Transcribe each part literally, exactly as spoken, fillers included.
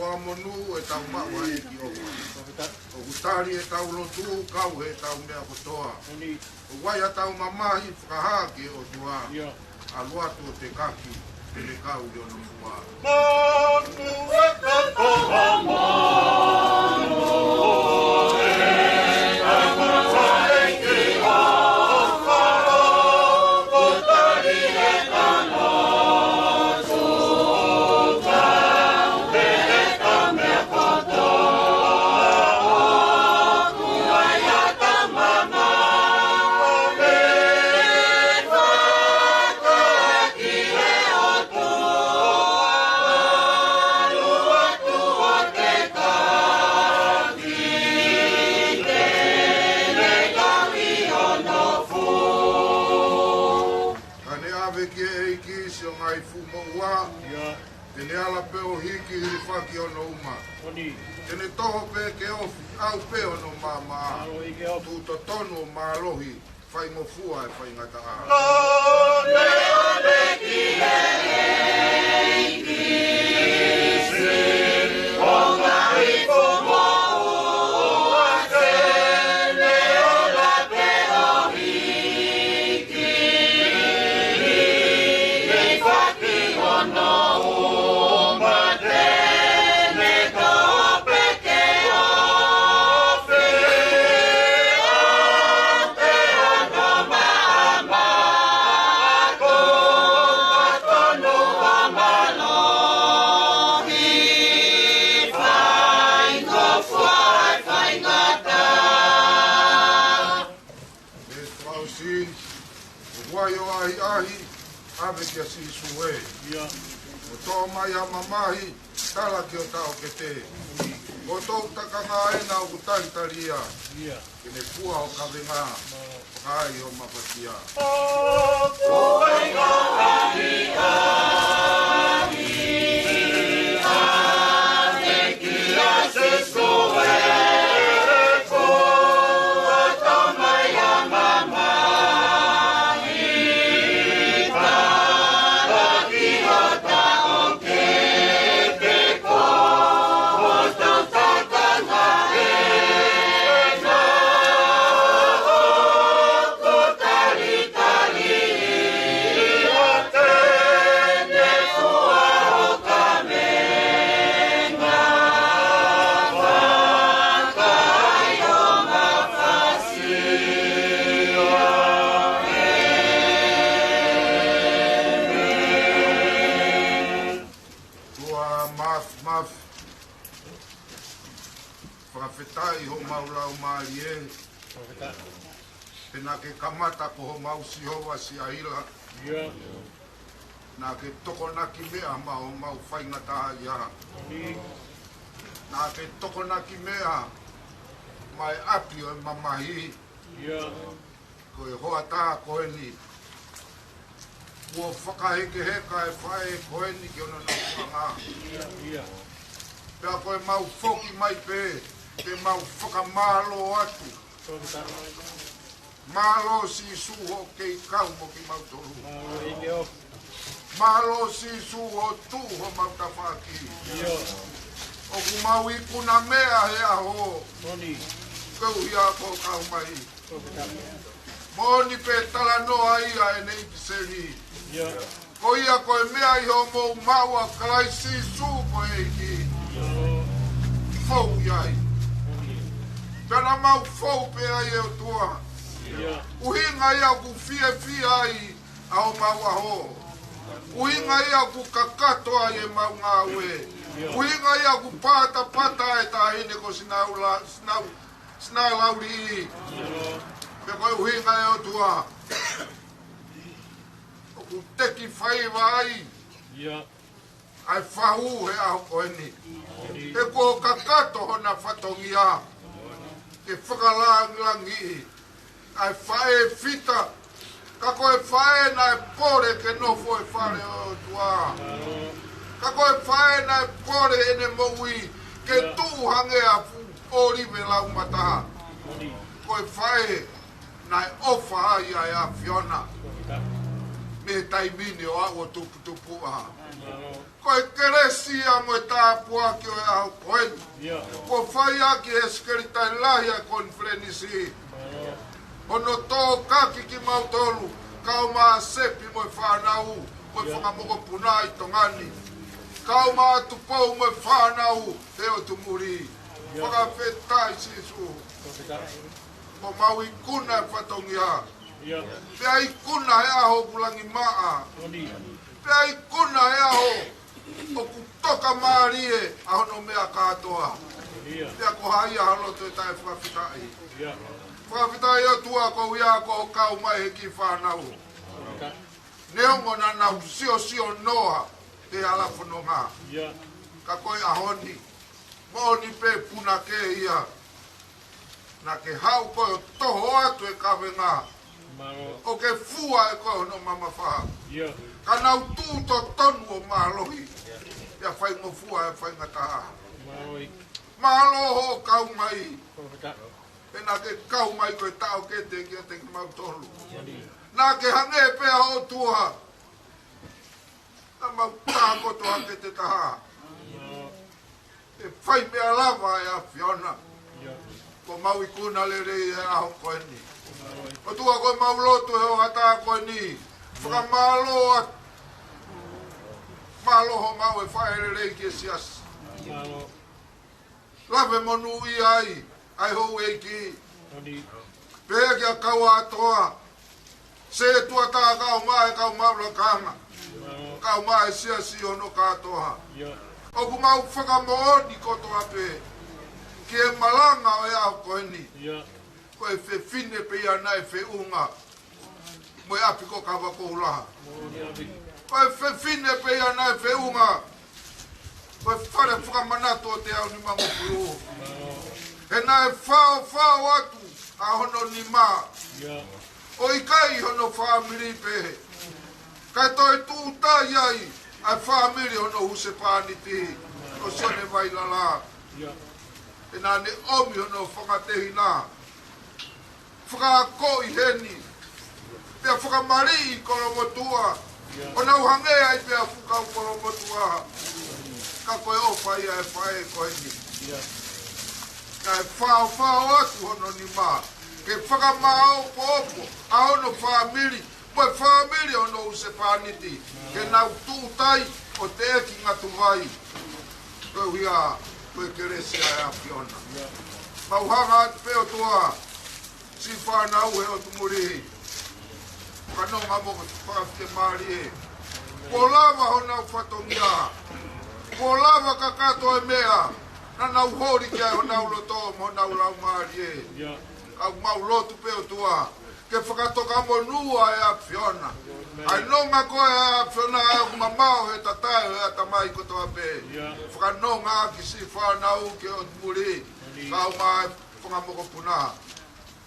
ʻa monū ʻetau maʻu ʻa e ʻEiki ʻOtua. ʻOku tali ʻetau lotu, kau heʻetau meʻa kotoa. ʻOku ʻai haʻatau mamahi fakahā ki he ʻOtua. ʻAlu atu ʻo tekaki, te ne kau ʻi hono fua. Ka ne ʻave ki he ʻEiki siʻo ngaahi fuʻu moʻua. Te ne ala pē ʻo hiki hilifaki hono uma. Te ne toho pē ke ofi, ʻalu pē hono maama. Tuʻu totonu ʻo mālohi, faingofua e faingataʻa. Mei he fakaʻosi, ʻoku ʻi ai ʻahiʻahi, ʻave kia Sīsū ē. ʻO toʻo mai ʻa e mamahi, tala ki ho taʻokete. Ko hoʻo takanga ena ʻoku talitali ia. Ke ne fua ho kavenga, fakaai ho mafasia. Tuʻa mafimafi. Fakafetaʻi homau laumālie. Pea naʻa ke kamata ko homau Sihova Siaila. Naʻa ke tokonaki meʻa maʻa homau faingataʻaʻia. Naʻa ke tokonaki meʻa maʻa e ʻapi ʻo e mamahi. Ko e hoʻatā ko eni. Kuo fakahekeheka e faʻē ko eni ki hono nofoʻanga. Pea ko ʻemau foki mai pē, te mau fakamālō atu. Mālō Sīsū hoʻo kei kau mo kimautolu. Mālō Sīsū hoʻo tuʻu homau tafaʻaki. ʻOku mau ikuna meʻa he ʻaho. Koeʻuhi ko hoʻo kau mai. Moʻoni pē talanoa ia ʻene ʻipiseli. Ko ia ko e meʻa ʻi hoʻomou maʻu ʻa Kalaisi Sīsū ko e ʻEiki. Fou ʻi ai. Pea naʻa mau fou pē ai ʻe ʻOtua. ʻUhinga ia ʻoku fiefia ai ʻa homau ʻaho. ʻUhinga ia ʻoku kakato ai ʻemau ngāue. ʻUhinga ia ʻoku patapata e taʻahine ko Sinaula, Sinau, Sinaulauli. Pea ko e ʻuhinga ʻe ʻOtua. ʻOku teki faiva ai. ʻA e fahu he ʻaho ko eni. He kuo kakato hona fatongia. Ke fakalāngilangiʻi. ʻA e faʻē fita. Ka ko e faʻē naʻe pole ke nofo he fale ʻo e ʻOtua. Ka ko e faʻē naʻe pole ʻene moʻui. Ke tuʻu hangē ha fuʻu ʻōlive laumata. Ko e faʻē naʻe ʻofa ai ʻa e ʻAfiona. Mei he taimi ni ʻo aʻu ʻo tuputupuʻa. Ko e kelesi ia mo e tāpuaki ʻo e ʻaho ko eni. Kuo fai ʻaki ʻe he Sekelitali Lahi ʻa e Konifelenisi hono tōkaki kimautolu, kau Māsepi mo e fānau, mo e fanga mokopuna ʻi Tonga ni, kau Tupou mo e fānau he ʻotu muli. Fakafetaʻi Sīsū. Kuo mau ikuna e fatongia. Pea ikuna he ʻaho ʻoku langi maʻa. Pea ikuna he ʻaho ʻoku tokamālie ʻa hono meʻa kātoa. Pea ko hai ʻa ho loto ʻe taʻe fakafetaʻi? Fakafetaʻi ʻOtua, ko ia kuo kau mai he kiʻi fānau. Neongo naʻa nau siosio noa he hala fononga, ka ko e ʻaho ni, moʻoni pē punake ia. Naʻa ke haʻu koe ʻo toho atu e kavenga, ʻo ke fua ʻe koe hono mamafa. Ka nau tuʻu totonu ʻo mālohi, pea faingofua e faingataʻa. Mālō hoʻo kau mai. He naʻa ke kau mai ko e taʻokete kiate kimautolu. Naʻa ke hangē pē ha ʻotua. Naʻa mau tā kotoa ke te taha. ʻE fai meʻa lava ʻe ʻAfiona. Kuo mau ikuna lelei he ʻaho ko eni. ʻOtua, ko e mau lotu he hoʻatā ko eni. Fakamālō atu. Mālō hoʻo maʻu e faʻē lelei ki he siasi. Lave monūʻia ai ʻa e houʻeiki. Pea kia Kauatoa, Setuata, kau mai, kau maʻu lakanga, kau mai siasi hono kātoa. ʻOku mau fakamoʻoni kotoa pē ki he malanga ʻo e ʻaho ko eni. Ko e fefine pē ia naʻe feʻunga mo e ʻapi ko Kavakoula. Ko e fefine pē ia naʻe feʻunga mo e fale fakamanatu ʻo Teaunimangofulu. He naʻe faofao atu ʻa hono nima ʻo ʻikai hono fāmili pē, kae toe tūʻuta ai ʻa e fāmili hono husepāniti ʻo Sione Vailala. He naʻa ne ʻomi hono fanga tehina, fakaakoʻi heni, pea fakamaliʻi Kolomotuʻa, ʻo nau hangē ai pē ha fuʻu kau Kolomotuʻa. Ka ko e ʻofa ia ʻa e faʻē ko eni. Naʻe faofao atu hono nima ke fakamāopoopo ʻa hono fāmili mo e fāmili hono husepāniti, ke nau tūʻuta ai ʻo teʻeki ngatuvai. Ko e ʻuhinga ko e kelesi ʻa e ʻAfiona. Mau hanga atu pē ʻOtua, siʻi fānau he ʻotu muli, ka nonga mo ka fakafiemālie. Kuo lava honau fatongia. Kuo lava kakato e meʻa naʻa nau holi ki ai honau loto mo honau laumālie. Ka mau lotu pē ʻOtua, ke fakatoka monū ʻa e ʻAfiona. ʻA e nonga ko ē ʻa e ʻAfiona ʻoku mamaʻo he tatae ʻo e ʻatamai kotoa pē. Fakanonga ʻaki siʻi fānau ki he ʻotu muli, kau mai fanga mokopuna.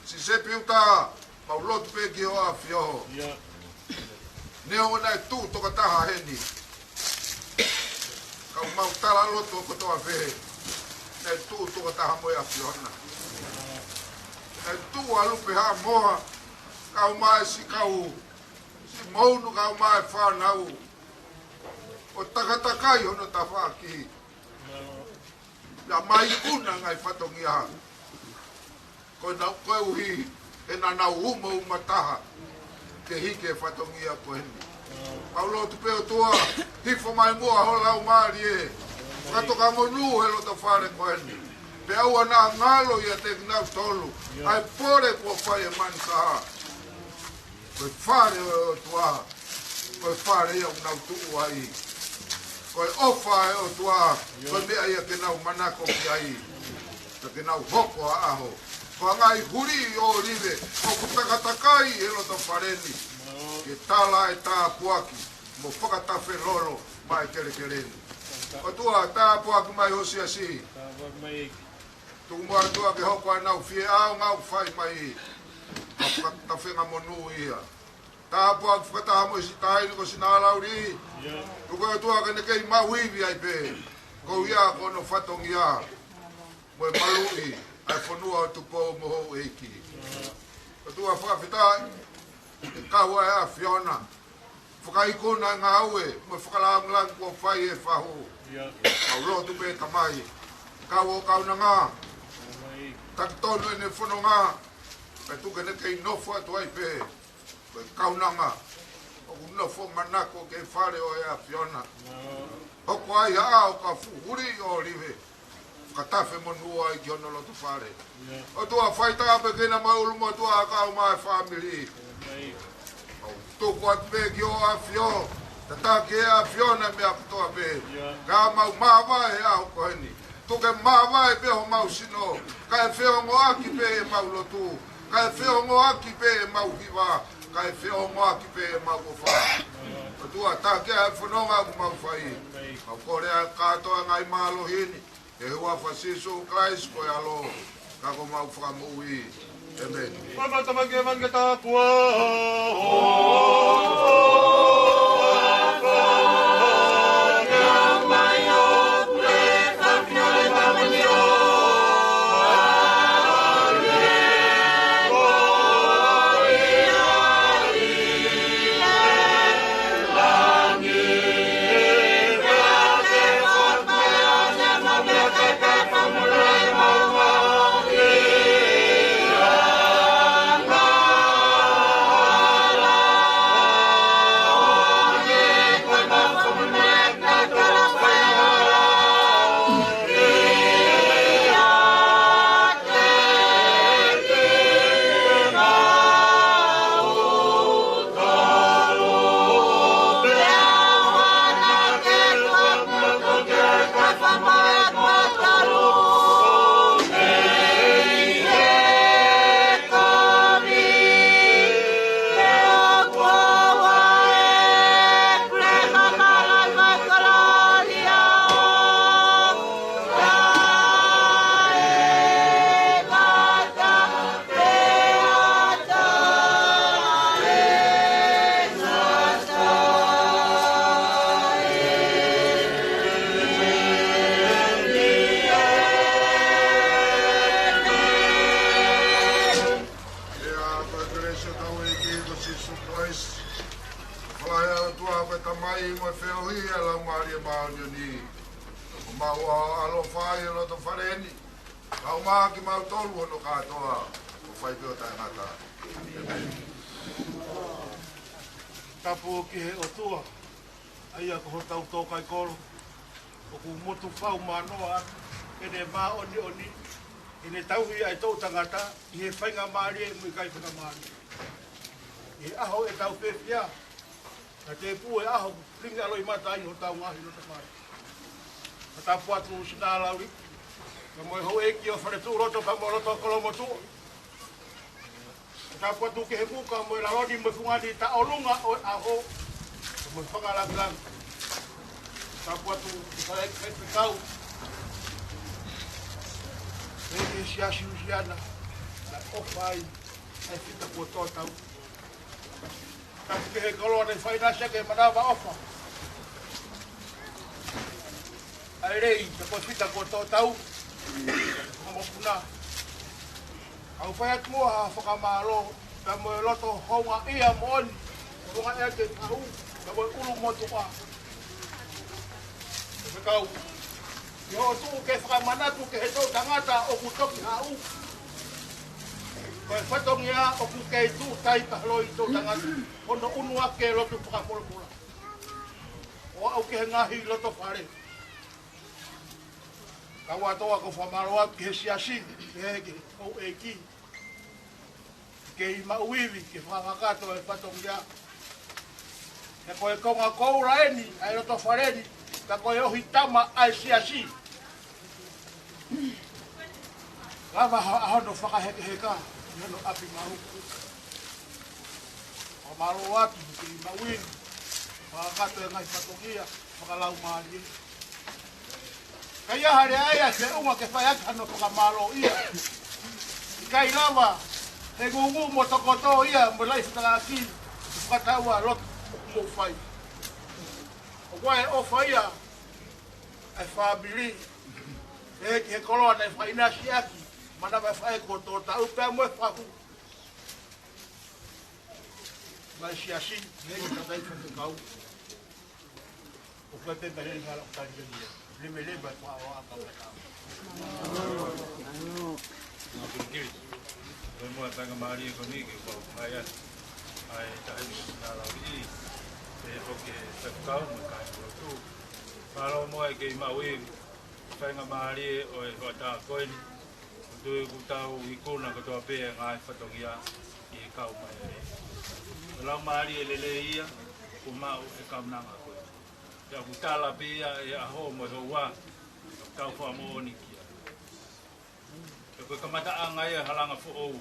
Siʻi Sepiuta, mau lotu pē ki ho ʻAfio. Neongo naʻe tuʻu toko taha heni, ka ʻoku mau tala loto kotoa pē naʻe tuʻu toko taha mo e ʻAfiona. Naʻe tuʻu ʻa Lupe Haʻamoa, kau mai siʻi kau, siʻi mounu kau mai fānau, ʻo takatakai hono tafaʻaki. Naʻa mau ikuna e ngaahi fatongia. Ko e nau koeʻuhi he naʻa nau uma uma taha ke hiki e fatongia ko eni. Mau lotu pē ʻOtua, hifo mai muʻa ho laumālie, fakatoka monū he loto fale ko eni. Pea ʻoua naʻa ngalo ʻiate kinautolu ʻa e pole kuo fai ʻe Manisa. Ko e fale ʻo e ʻOtua, ko e fale ia ʻoku nau tuʻu ai. Ko e ʻofa ʻa e ʻOtua, ko e meʻa ia ke nau manako ki ai, pea ke nau hoko ʻa e ʻaho. Ko e ngaahi huli ʻo ʻOlive ʻoku takatakai he loto fale ni, ke tala e tāpuaki mo fakatafe lolo maʻa e kelekele ni. ʻOtua, tāpuaki mai ho siasi. Tuku muʻa ʻOtua ke hoko ʻenau fie ʻaonga ʻoku fai mai, ʻa e fakatafenga monū ia. Tāpuaki fakataha mo siʻi taʻahine ko Sinalauli. Tuku ʻOtua ke ne kei maʻu ivi ai pē, koeʻuhi ko hono fatongia mo e maluʻi ʻa e fonua ʻo Tupou mo houʻeiki. ʻOtua fakafetaʻi, ʻe kau ʻa e ʻAfiona. Fakaikuna e ngāue mo e fakalāngilangi kuo fai ʻe he fahu. Mau lotu pē Tamai, kau ʻo kaunanga, taki tonu ʻene fononga, pea tuku ke ne kei nofo atu ai pē ko e kaunanga ʻoku nofo manako ki he fale ʻo e ʻAfiona. Hoko ai ha ʻao ka fuhuli ʻo ʻōlive, fakatafe monū ai ki hono loto fale. ʻOtua, fai tāpuekina mai ʻulumotuʻa, kau mai e fāmili. Mau tuku atu pē ki ho ʻAfio, tataki ʻe he ʻAfiona e meʻa kotoa pē. Ka mau māvae he ʻaho ko eni, tuku ke māvae pē homau sino, kae feongoʻaki pē ʻemau lotu, kae feongoʻaki pē ʻemau hiva, kae feongoʻaki pē ʻemau ʻofa. ʻOtua, taki ʻa e fononga ʻoku mau fai. Mau kole ʻa e kātoa e ngaahi mālohi ni ʻi he huafa ʻo Sīsū Kalaisi ko e ʻAlo ka ko homau Fakamoʻui. ʻĒmeni. Fakatamaki e vangeta pua. ʻIa, ko e kelesi ʻa hotau ʻEiki ko Sīsū Kalaisi, fale ʻa e ʻOtua ko e Tamai, mo e feohi ʻa e Laumālie Māʻoniʻoni, ʻoku mau ʻaloʻofa ʻi he loto fale ni, kae ʻumaʻā kimautolu hono kātoa, ʻo fai pē ʻo taʻengata. ʻĒmeni. Tapu ki he ʻOtua, ʻa ia ko hotau tōkaikolo, ʻoku motu fau manoa ʻene māʻoniʻoni, ʻene tauhi ʻa e toʻu tangata ʻi he faingamālie mo e ʻikai faingamālie. ʻI he ʻaho ʻetau fiefia, ka tēpū e ʻaho ʻoku lingi ʻa e loʻimata ʻi hotau ngaahi loto fale. Ka tapu atu Sinā Lauli, ka mo e houʻeiki ʻo e fale tuʻu loto, ka mo e loto kolomotuʻa. Ka tapu atu ki he muka mo e lalo ni mo e fungani taʻolunga ʻo e ʻaho, ka mo e fakalāngilangi. Tapu atu ki he fale ʻeiki faifekau, ʻeiki he siasi Lusiana, naʻe ʻofa ai ʻa e fita kuo tō tau. Tapu ki he koloa naʻe fai na sia ke manava ʻofa ʻa e lei, ka ko e fita kuo tō tau, ka mo puna. ʻOku fai atu muʻa ha fakamālō, pea mo e loto houngaʻia moʻoni, houngaʻia ki he fahu, pea mo e ʻulumotuʻa. Faifekau, ʻi hoʻo tuʻu ke fakamanatu ki he toʻu tangata ʻoku toki haʻu, ko e fatongia ʻoku kei tuʻu tai ka loi toʻu tangata, hono ʻunu ake e lotu fakamolemole. ʻO aʻu ki he ngaahi loto fale. Ka ʻoku ou fakamālō atu ki he siasi, ki he, ki he houʻeiki, kei maʻu ivi ke fakakakato e fatongia. He ko e konga koula eni ʻa e loto fale ni, ka ko e ohi tama ʻa e siasi. Lava ha, ha hono fakahekeheka ʻi hono ʻapi maʻu. Fakamālō atu kei maʻu ivi, fakakakato e ngaahi fatongia fakalaumālie. Ka ʻi ai ha lea ia ke ʻuhinga ke fai atu hano fakamālōʻia, ʻikai lava he ngūngū mo tokoto ia mo e laʻi fetaulaki, fakataua lotu ʻoku mou fai. ʻOku ʻi ai e ʻofa ia ʻa e fāmili, ʻe ki he koloa naʻe fakaʻinasi ʻaki, manava e faʻē kuo tō tau pea mo e fahu. Mai siasi, mei tatai faifekau. ʻO koe pē pale ngala o tali ke lia. Leve leva kua o aka o kata. Mālō. Mālō kili. Ko e moa faingamālie ko eni ke kau mai ai. ʻA e taimi na la i. Pe ko ke faifekau mo e kāingalotu. Mālō moa e kei maʻu e faingamālie ʻo e hoʻatā ko eni. ʻOku tui ʻoku tau ikuna kotoa pē e ngaahi fatongia ʻi he kau mai ai. Ko e laumālie lelei ia, ʻoku maʻu e kaunanga ko ē. Pea ʻoku tala pē ia e ʻaho mo e houa, ʻoku tau fakamoʻoni ki ai. Pea ko e kamataʻanga ia e halanga foʻou.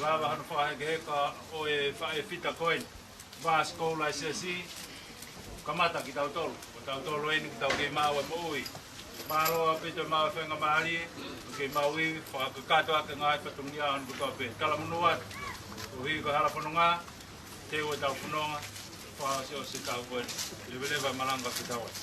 Lava hano fakahekeheka ʻo e faʻē fita ko eni. Vasi koula e siasi, kamata kitautolu. Ko tautolu eni ʻoku tau kei maʻu e moʻui. Mālō ʻaupito e maʻu e faingamālie, ʻoku kei maʻu e fakakakato ʻaki e ngaahi fatongia ʻo hono kotoa pē. Talamonū atu. Koeʻuhi ko e hala fononga, teu ʻetau fononga, fakaʻosiʻosi e taʻu ko eni. Leveleva e malanga ke tau ai.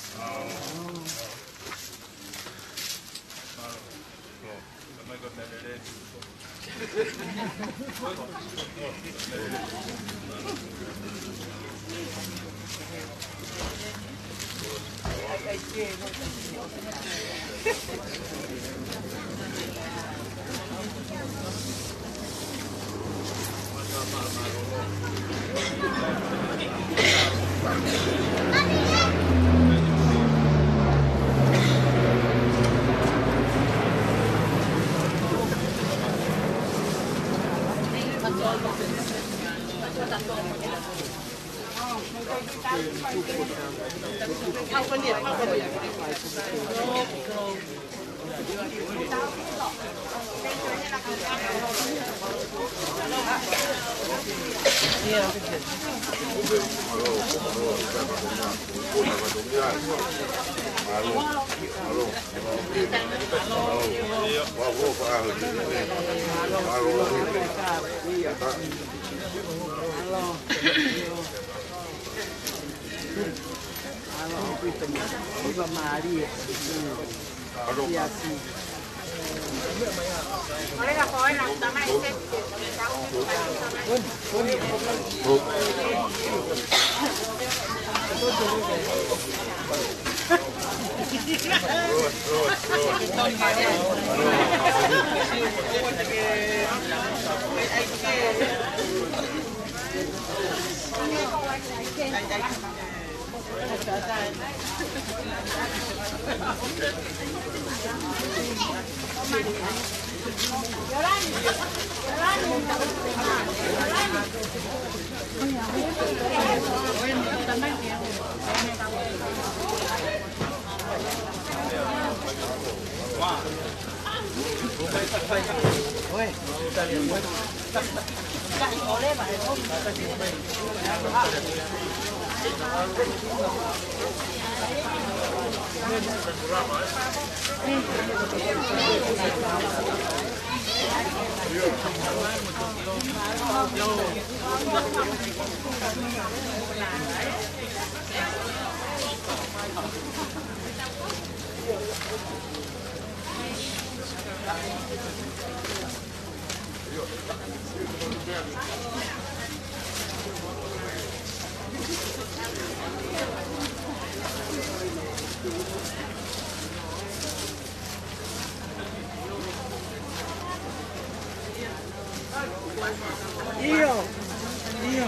ʻIo, ʻio.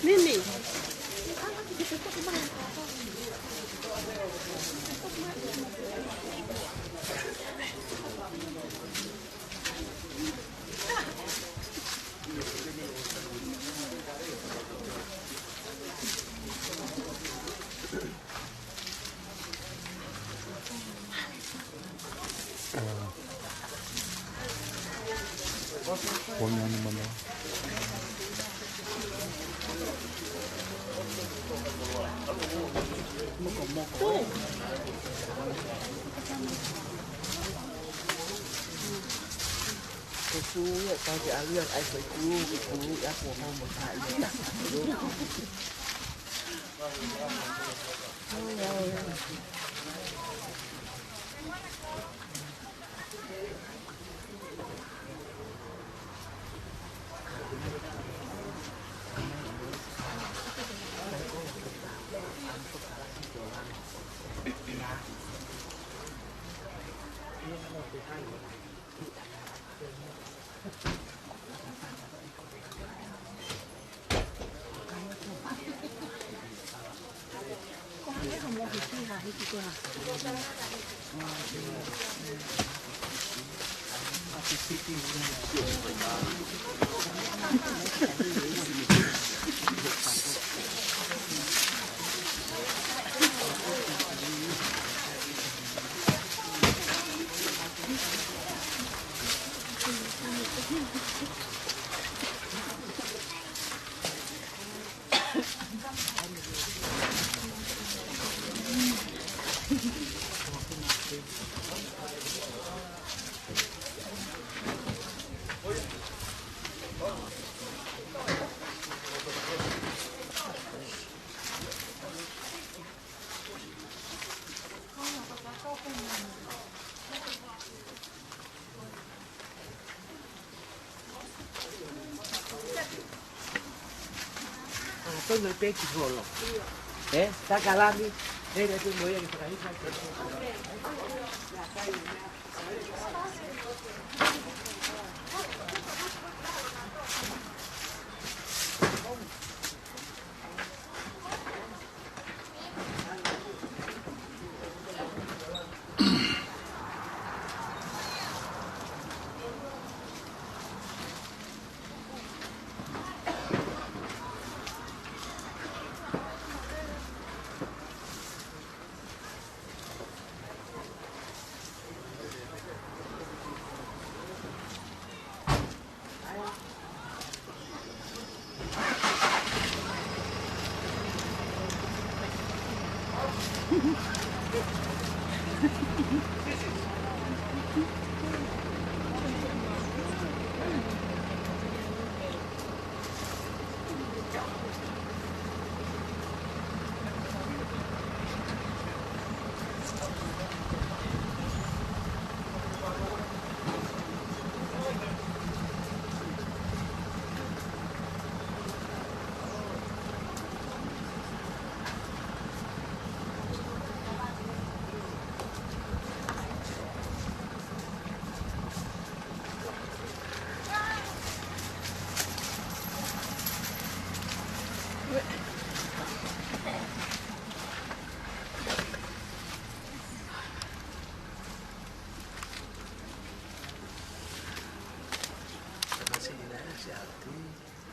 Mimi. Kuangi ni mana. Ko su ia, tau ke alia ai ko i ku, i ku, ia ko mau mo ka ia. Ah, tonu e peki holo. Eh, takalami, eh, le tu mo ia ki whakahika.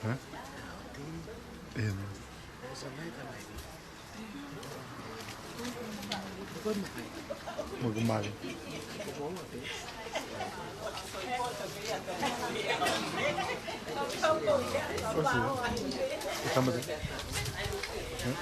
Hah? Ena. Mo ke mali. Osi. Tamate. Hah?